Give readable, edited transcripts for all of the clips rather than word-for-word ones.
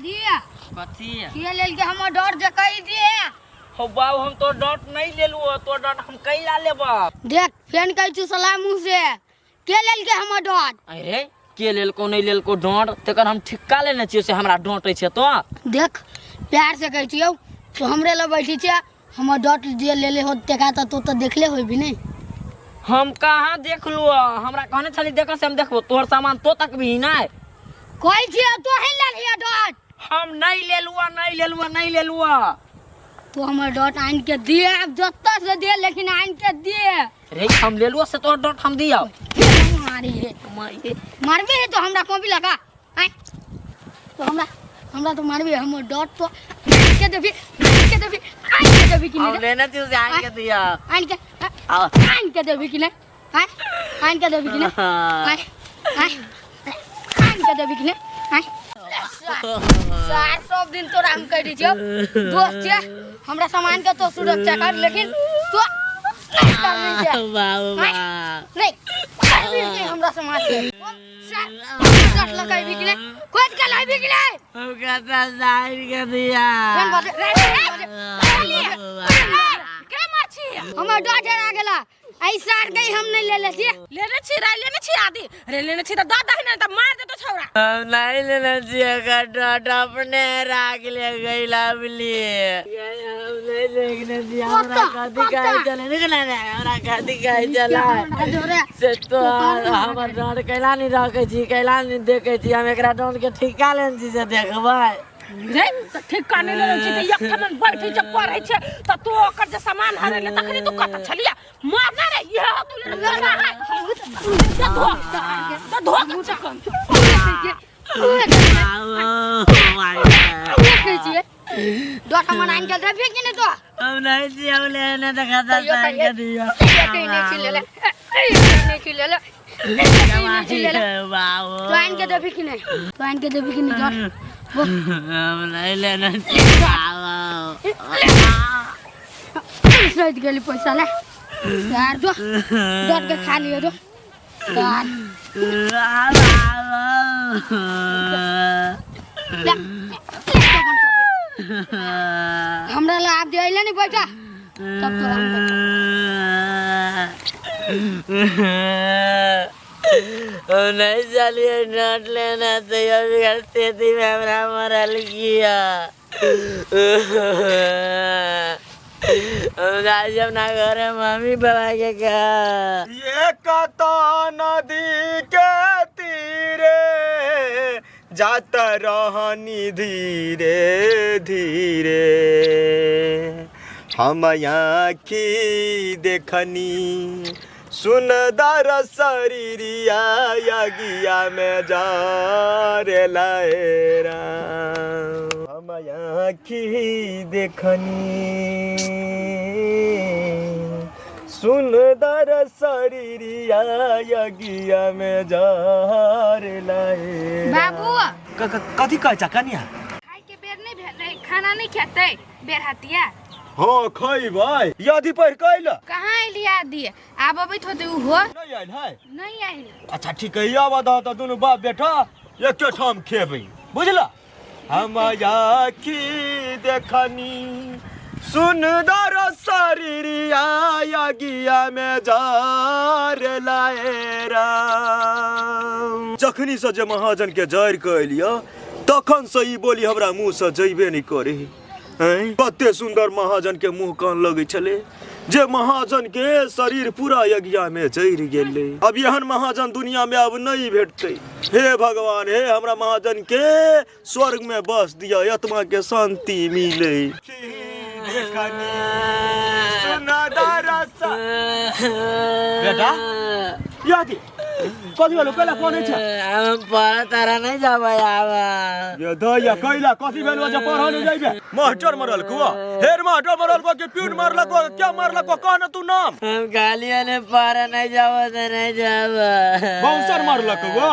आदि। कथी? के लेल के हमर डर जे कहि दिए। हो बाबू, हम तो डॉट नहीं लेलु, तो डॉट हम कैला लेब? देख फेन कहै छी सलाह मुँह से, के लेल के हमर डॉट? अरे के लेलको नहीं लेलको डॉट, तकर हम ठिक्का लेने छियो से हमरा डॉटै छै तो। देख प्यार से कहै छियौ, तू हमरे लग बैठी छै, हमर डॉट जे लेले हो तेका तऽ तू तऽ देखले होबी नहीं। हम कहाँ देखलु? हमरा कहने छली देख से हम देखबो तोहर सामान तो तक भी नहीं। कहै छियौ तो ही लेलियै डॉट। हम नहीं लेलुआ, नहीं लेलुआ, नहीं लेलुआ। तू हमर डॉट आनि के दिए, आब जत्ता से दे लेकिन आनि के दिए। रे हम लेलुआ से तोहर डॉट हम दिया। मारी रे मारबे है तो हमरा कॉपी लगा आय, तो हमरा हमरा तो मारबे, हमर डॉट तो के देबी, के देबी, आनि के देबी कि हम नहीं? लेने छियो से आनि के दिया। आनि के आनि के देबी कि नहीं? आय आनि के देबी कि नहीं? आय आय आनि के देबी कि नहीं? आय सार सब दिन तोरा हम कह दी छियौ दोस्त छियै, हमरा सामान के तो सुरक्षा कर, लेकिन तो नहीं करनी छै। बाबू आय, नहीं करनी छै हमरा सामान के। सार डट लगाइबी कि नहीं? खोज के लाइबी कि नहीं? हम कहता साइन के दिया। फेन बजे, फेन बजे। के मार छी? हमर डॉट हेरा गेला, ऐ सार गई हम नहीं ले ले छियै। लेने छी रे, लेने छी आदि रे, लेने छी त द दही ने त मार देतो छौड़ा। हम नहीं लेने छियै एकर डॉट, अपने राख ले गइला बुलिए। हम नहीं देखने छियै, हमरा कथी कहै छलै निकला ने, हमरा कथी कहै छलै से तो हमर डॉट कैला नहीं रखै छी, कैला नहीं देखै छी? हम एकरा डॉट के ठिका लेने छी से देखबै रे। त ठीक का नहीं लेने छी त एक ठमन बैठै छै पढ़ै छै त तू ओकर जे सामान हरेले तखनी तू कत छलिया? मार ना रे, ये हो तू ले ना है त धो त धो के चकन। देखै छियै डॉट हमर आनि के देबही कि नहीं तो? हम नहीं छियै, हम लेने त खाता कहियो साइन के कहियो। दिया। कहियो नहीं छी लेले, नहीं छी लेले, नहीं छी लेले। बाबू तो आनि के देबही कि नहीं? तो आनि के देबही कि नहीं डॉट? हम नहीं लेने छियै बाबू। सैत गेली पैसा ले यार, जो डॉट के खा लियो, जो यार ले, हमरा ला आब जे अइले नहीं बैठा तब तोरा हम बैठा। हम नहीं चलिए नोट लेना तो अभी स्थिति में हमरा मरल किया। हम जाय अपना घरे मम्मी पापा के घर। ये कता नदी के तीरे जात रहनी धीरे धीरे, हम आँखी देखनी सुनदर शरीरिया यगिया में जरे लहरा। हम आँखी देखनी सुनदर शरीरिया यगिया में जरे लहरा। बाबू कथी कहै छ कनिया? खाय के बेर नहीं भेलै, खाना नहीं खेतै बेर हतिया? हाँ खैबै, यदि पढ़ कैल। कहाँ अयली आदि? आब अबैत होतै उहो। नहीं आयल है? नहीं आयल। अच्छा ठीक है, आब दह तऽ दुनू बाप बेटा एके ठाम खेबै, बुझला? हम आखी देखनी सुन्दर शरीरिया यगिया में जर लाएरा। जखनी से जे महाजन के जरि के एलियो तखन से ई बोली हमरा मुँह से जइबे नहीं करे। हैं, कते सुंदर महाजन के मुँह कान लगै छलै जे महाजन के शरीर पूरा यज्ञा में जरि गेलै। अब एहन महाजन दुनिया में अब नहीं भेटतै। हे भगवान, हे हमरा महाजन के स्वर्ग में बस दिया, आत्मा के शांति मिले। बेटा यादी कथी भेलो? कैला कोन छै? हम पढ़ तारा नहीं जाबै आब। ये दैया कैला कथी भेलो जे पढ़ नहीं जाइबे? मास्टर मरल कुआ, हेर मास्टर मरल कुआ के प्यून मारल कुआ, क्या मारल कुआ? कह न तू नाम। हम कहलिए ने पढ़ नहीं जाबो तो नहीं जाबो। बाउंसर मारल कुआ?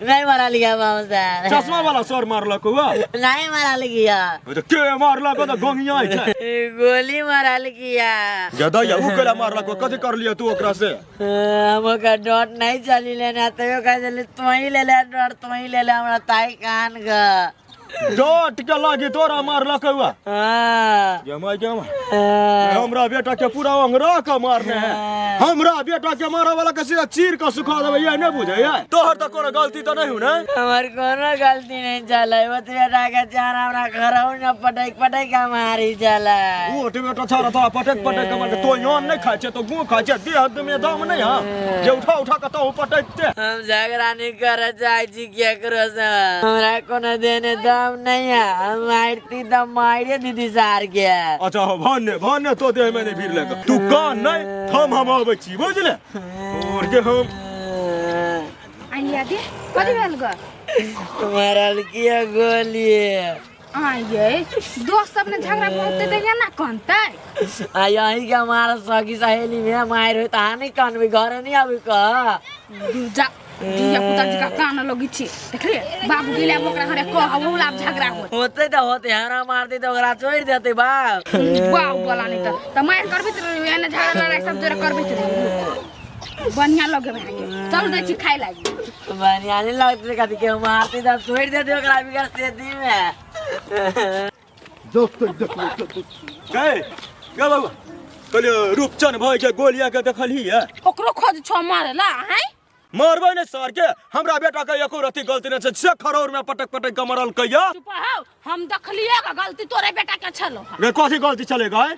नहीं मारल गया बाउंसर। चश्मा वाला सर मारल कुआ? नहीं मारल गया। तो के मारल को? तो गोंगिया छै। गोली मारल गया। ये दैया उ कैला मारल कुआ? कथी कर लिया तू ओकरा से? हम ओकर डॉट नहीं चली लेना, तैयो कह देली तू ही ले ले डॉट, तू ही ले ले, हमरा ताई कान का। डॉट के लागी तोरा मारलक हुआ। हाँ। ये माय के माय। हमरा बेटा के पूरा अंगरा के मारने है। हमरा बेटा के मारे वाला के सीधा चीर के सुखा देबै, ये नहीं बुझै है। तोहर त कोनो गलती त नहीं हो ने? हमर कोनो गलती नहीं चले, ओतबे टाका चार हमरा घरहु न पटक पटक के मारी चले। ओ ओतबे बेटा छाड़ा तोरा पटक पटक के मार के, तो योन नहीं खाइ छै, तो गुँ खाइ छै, देह में दम नहीं है जे उठा उठा के तो पटकते। हम झगड़ा नहीं करे चाहे छी केकरो से, हमरा कोनो देने दम नहीं है, हम मारती त मारे दीदी सार के। अच्छा हो भन्ने भन्ने तो देह में नहीं भीड़ लेके तू कान नहीं थम, हम आबै छी बुझले। और के हम आइया दे कथी भेल ग? मारल किया गोली। आइये दोस्त सब ने झगड़ा बहुते दैया ना कनतै। आ यही के मार सखी सहेली में मार होय त नहीं कानबे, घरे नहीं आबी कह। जा धिया पुता जी का कान लगी छी, देखलिए बाबू गेले ओकरा घरे कह ओला झगड़ा होत होते त होते, हमरा मारते त ओकरा छोड़ देते बाप। बाऊ वाला नहीं त त मार करबे त एने झगड़ा लड़ाई सब जोरे करबे त बढ़िया लगे भाई के। चल दै छी खाइ लागी। बढ़िया नहीं लगते कथी के मारते त छोड़ देते ओकरा बिगर सेती में। दोस्त के के बाबू कहलियो रूपचन भाई के गोलिया के देखलही है? ओकरो खोज छो मारेला हैं? मारबै ने सर के, हमरा बेटा के एको रति गलती नहीं छै, से खरौर में पटक पटक के मरल कहिया। चुप हो, हम देखलिए का गलती तोरे बेटा के छलो। रे कथी गलती चले गए?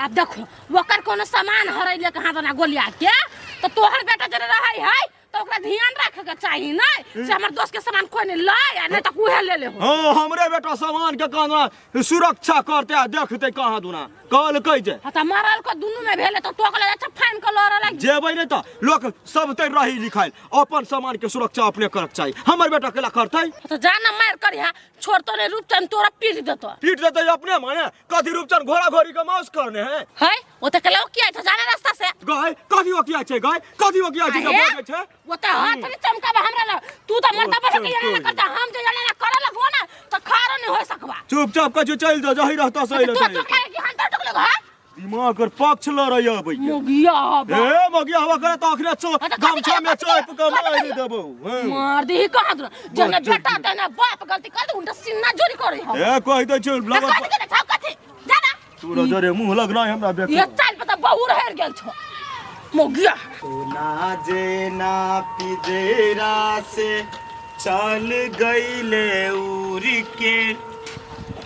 अब देखो ओकर कोनो सामान हरैले कहाँ दना गोलिया के, तो तोहर बेटा जरे रहै है तो ओकरा ध्यान रखे के चाही नै से हमर दोस्त के सामान कोई नहीं लाए आ नहीं त उहे ले ले हो। हां हमरे बेटा सामान के कहाँ सुरक्षा करते आ देखते कहाँ दुना कहल कह जे। हां त मारल को दुनु में भेले तो तोकले अच्छा फाइन के लड़ लाग जेबै नै त लोक सब ते रही लिखाइल, अपन सामान के सुरक्षा अपने करक चाही, हमर बेटा केला करतै? त जा ना मार करिहा, छोड़ तो नहीं रूपचंद तोरा पीट देतो। पीट देतै अपने माने कथी रूपचंद घोड़ा घोड़ी के माउस करने है? है ओ त केला किया छ जाना रास्ता से गाय कथी ओकिया छै, गाय कथी ओकिया छै जे बजै छै? वो त हाथ में चमकाबा हमरा ल, तू त मरता बस के ना करता, हम जे जाने ना करे लगो ना त खारो नहीं हो सकबा। चुपचाप कछु चल जा, जही रहता सही तो रहता। तो काहे कि हम त टुकले घर दिमाग और पक्ष लड़ै अबै मोगिया हवा। ए मोगिया हवा करे त अखने चो गमछा में चाय पका मारि देबौ। मार देही कहाँ दुरा जने बेटा देने बाप गलती कर दे उनका सीना जोरी करे हम। ए कहि दै छै लगन कथि के छौ कथि जाना तोरा जरे मुंह लगना हमरा बेटा। ये चाल पता बहुर हेर गेल छौ मोगिया। ना जे ना पिजेरा से चल गईले उरी के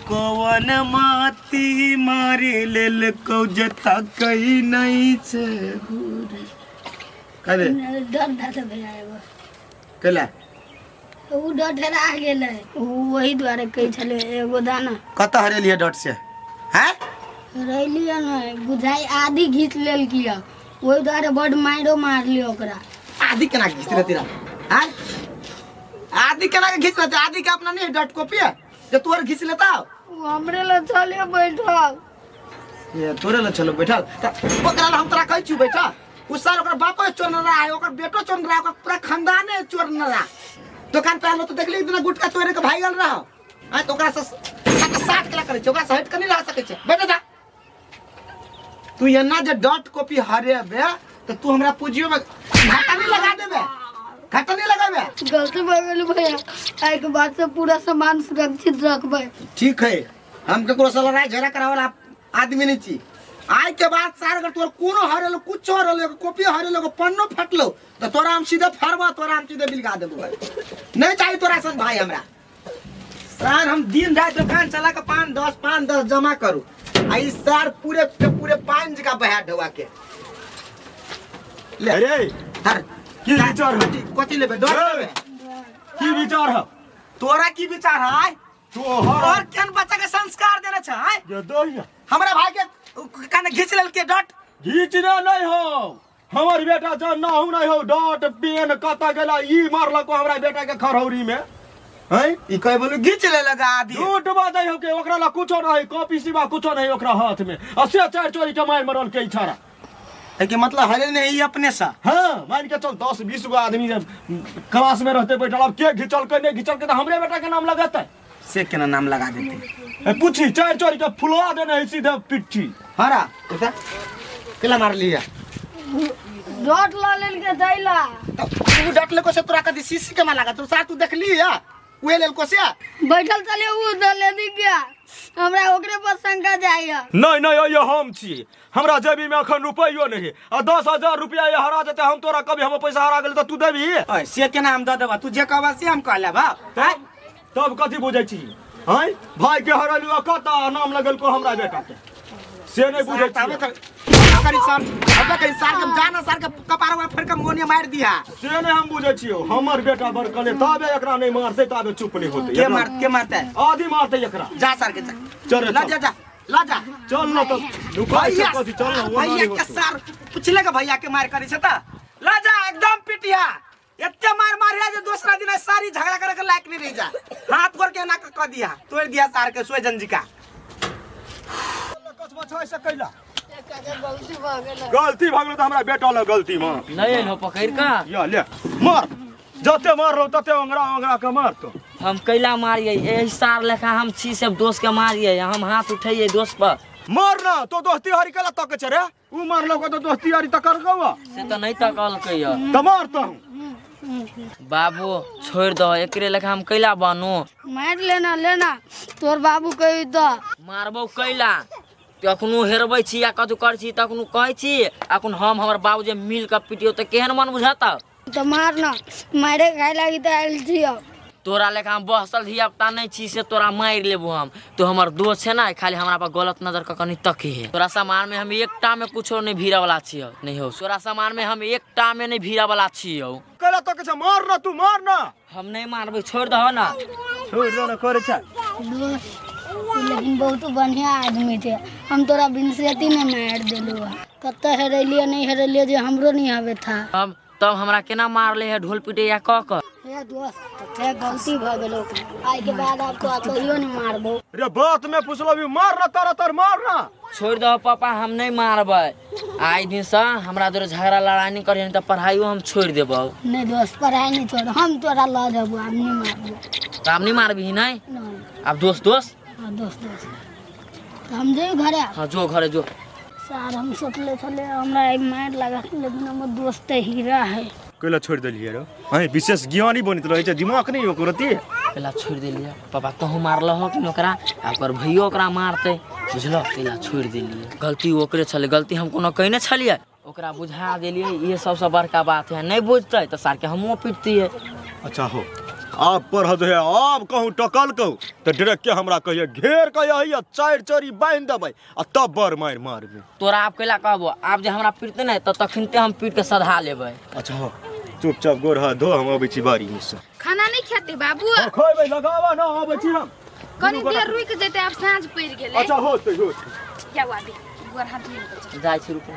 कवन माती मारी लेल कौजता कई नहीं छे घूरी। करे डर धर भैया एगो केला उ डर धरा गेलै, वही दुआरे कहै छलै एगो दाना। कत हरेलिए डट से हैं? हरेलिए नै बुझाइ आधी घीच लेलकिया, ओहि दुआरे बड माइरो मारलियो ओकरा। आधी केना घीच लेती रा हैं? आधी केना के घीच लेते? आधी के अपना नहीं डट कॉपी है जे तोर घीच लेता। उ हमरे ल चले बैठल। ये तोरे ल चलो बैठल त ओकरा ल हम तोरा कहै छु बैठा। उ सार ओकर बापो चोर न रहा है, ओकर बेटो चोर न रहा, ओकर पूरा खानदाने चोर न रहा। दुकान पे आलो तो देखली एक दिन गुटका तोरे के भागल रहा। हां तो ओकरा से साट केला करै छै, ओकरा से हट के नहीं रह सकै छै। बैठ जा तू एना जे डॉट कॉपी हरेबे त तू हमरा पूंजियो में घाटा नहीं लगा देबे, घाटा नहीं लगाबे। गलती भऽ गेल भैया, आइ के बाद से पूरा सामान सुरक्षित रखबै। ठीक है, हम केकरो से लड़ाई झगड़ा करावला आदमी नहीं छी। आइ के बाद सार अगर तोर कोनो हरेलो कुछ हरेलो कॉपी हरेलो पन्नो फटलो त तोरा हम सीधे फरबा, तोरा हम सीधे बिलगा देबो। नहीं चाहिए तोरा सन भाई हमरा। सार हम दिन रात दुकान चला के 5 10 5 10 जमा करू आ ई सार पूरे के पूरे 5 का बहा ढोआ के ले। अरे धर की विचार है? कथी लेबे? डर लेबे? की विचार है तोरा? की विचार है तोहर? और केन बच्चा के संस्कार देने छै? ये दहिया हमरा भाई के काने घीच लेलके डट। घीचने नहीं हो हमर बेटा जन ना हूं नहीं हो डॉट पेन कत गेला ई मारलको हमरा बेटा के खरौरी में हैं? ई कहे बोलू घीच ले लगा आदि झूठ बाजै हो के ओकरा ला कुछो नहीं, कॉपी सिवा कुछो नहीं ओकरा हाथ में, आ से चार चोरी के मार मरल के इशारा के मतलब हरे नहीं अपने सा। हाँ मान के चल 10-20 गो आदमी जब क्लास में रहते बैठल, अब के घिचल के नहीं घिचल के तो हमरे बेटा के नाम लगते। से केना नाम लगा देते? पूछी चार चोरी के फुलवा देने है सीधे पिट्ठी। हरा उठा केला मार लिया डॉट ल लेल के दैला तू डॉट लेको से तोरा कदी सीसी के मा लगा तू साथ तू देखली या उहे लेल कोसे बैठल चले उ दले दी गया हमरा ओकरे पर शंका जाइए। नहीं नहीं ये हम छी, हमरा जेबी में अखन रुपैयो नहीं आ 10,000 रुपया ये हरा देते हम तोरा कभी हम पैसा हरा गेल त तू देबी? ओए से केना हम the देबा, तू जे कहबा से हम कह लेबा। तब कथी बुझै छी हैं? भाई के हरलू आ कता नाम लगल को हमरा बेटा के, से नहीं बुझै छी। करी सर अब करी सार के जाना सार के कपारवा फेर के मोने मार दिया। से नहीं हम बुझै छियो, हमर बेटा बड़कले ताबे एकरा नहीं मारते ताबे चुप नहीं होते। के मार के मारते? आधी मारते एकरा। जा सार के जा। चल ला जा जा ला जा चल न त लुकाइ छ कथी, चल न भैया के सार पुछले के भैया के मार करी छ त ला जा एकदम पिटिया एते मार मारिया जे दूसरा दिन सारी झगड़ा करे के लायक नहीं रह जा। हाथ गोर के ना क दिया तोड़ दिया सार के सोजन जी का। कसबा छै से कैला गलती भऽ गेल त हमरा बेटा ल गलती में नहीं एलो पकड़ का या ले मार जते मारलो तते ओंगरा ओंगरा के मार तो। हम कैला मारिए एही सार लेखा हम छी सब दोस्त के मारिए, हम हाथ उठैए दोस्त पर। मार ना तो दोस्ती हरी कैला तक छै रे, उ मारलो को तो दोस्ती हरी तक कर गवा से तो नहीं तकलकै त मार तो। बाबू छोड़ दो एकरे लेखा हम कैला बनू। मार लेना लेना तोर बाबू कहि the मारबो कैला कखनो हेरबै छी या कथू करै छी तखनो कहै छी अखन हम हमर बाबू जे मिल के पिटियो त केहन मन बुझाता। तो मार ना मारे खाए लागी त आयल छी। तोरा लेखा हम बहसल धिया पुता नहीं छी से तोरा मारि लेबो हम, तो हमर दोस्त है ना खाली हमरा पर गलत नजर के कनी तकी है। तोरा सामान में हम एकटा में कुछो नहीं भीड़ा वाला छियो नहीं हो, तोरा सामान में हम एकटा में नहीं भीड़ा वाला छियो। कैला तक छै मार ना तू मार ना। हम नहीं मारबै छोड़ दहो ना। छोड़ दो ना करे छै लेकिन बहुत बढ़िया आदमी थे, हम तोरा बिनसेती ने मार देलू कत हेरलिए नहीं हेरलिए जे हमरो नहीं आवे था। अब तब हमरा केना मारले है ढोल पीटे या क क। हे दोस्त हे गलती भ गेलो, आइ के बाद आप तो कहियो नहीं मारबो। रे बात में पुछलो भी मार ना तारा तर मार ना। छोड़ दो पापा हम नहीं मारबै, आइ दिन से हमरा जोरे झगड़ा लड़ाई नहीं करियन त पढ़ाइयो हम छोड़ देबौ। नहीं दोस्त पढ़ाई नहीं छोड़, हम तोरा ल जबो हम नहीं मारबो। आप नहीं मारबी नहीं? अब दोस्त दोस्त? हाँ दोस्त दोस्त तो हम जो घरे। हाँ जो घरे जो। सर हम सोचले छले हमरा मार लगा लेकिन हमर दोस्त हीरा है। कैला छोड़ देलियै रे? हैं विशेष ज्ञानी बनैत रहै छै दिमाग नहीं ओकर रति। कैला छोड़ देलियै पापा तोहू मारलहो कि ओकरा आ ओकर भैयो ओकरा मारतै बुझलो, कैला छोड़ देलियै। गलती ओकरे छलै, गलती हम कोनो कहने छलियै, ओकरा बुझा देलियै ये सबसे बड़का बात है। नहीं बुझतै तऽ सार के हमहूँ पिटतियै। अच्छा हो आप पर हद है, आप कहूँ टकल कहूँ तो डायरेक्ट के हमरा कहिए घेर के यही चारि चोरी बांधि देबै आ तब बड़ मारि मारबै। तोरा आप कैला कहबो, आप जे हमरा पीटते ने तऽ तखनते हम पीट के सधा लेबै। अच्छा हो चुपचाप गोर हाथ धो, हम अबै छी बाड़ी में से। खाना नहीं खेते बाबू? खैबै लगावा ना अबै छी हम, कनी देर रुक जेते आब साँझ पड़ि गेलै। अच्छा होतै होतै जाउ आबी गोर हाथ धोइ जाइ छी रुकू।